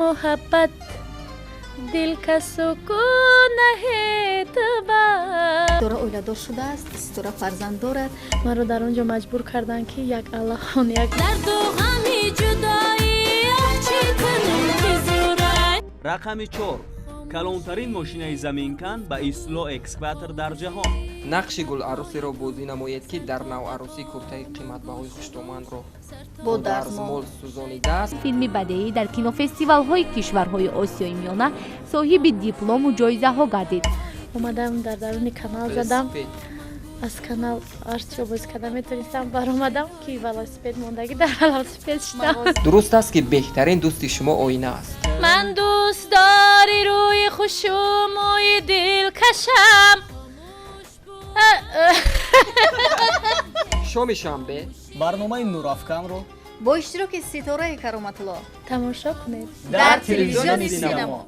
Муҳаббат дил ка сукун ба. Ситора оиладор шудааст, Ситора фарзанд дорад. Маро дар он ҷо маҷбур карданд, ки як аллахон як дарду ғами ҷудоӣ, оҳ, чӣ кунам, ки зӯрай. Рақами 4: калонтарин мошинаи заминкан, ба истилоҳ экскаватор, дар ҷаҳон. Нақши гуларӯсеро бозӣ намоед, ки дар наварӯсӣ куртаи қиматбаҳои хуштоманро бо дарзмол дарзмол сӯзонидааст. Филми бадеӣ дар кинофестивалҳои кишварҳои Осиёи Миёна соҳиби диплому ҷоизаҳо гардид. Омадам, дар даруни канал задам. Велосипед. Аз канал ҳарчо бозӣ карда метонистам, баромадам, ки велосипед мондагӣ, дар велосипед шудам. Дуруст аст, ки беҳтарин дӯсти шумо оина аст? Ман дӯстдори рӯи хушу мӯи дилкашам. Шоми шанбе барномаи Нурафканро бо иштироки Ситораи Кароматулло тамошо кунед дар телевизиони Синамо.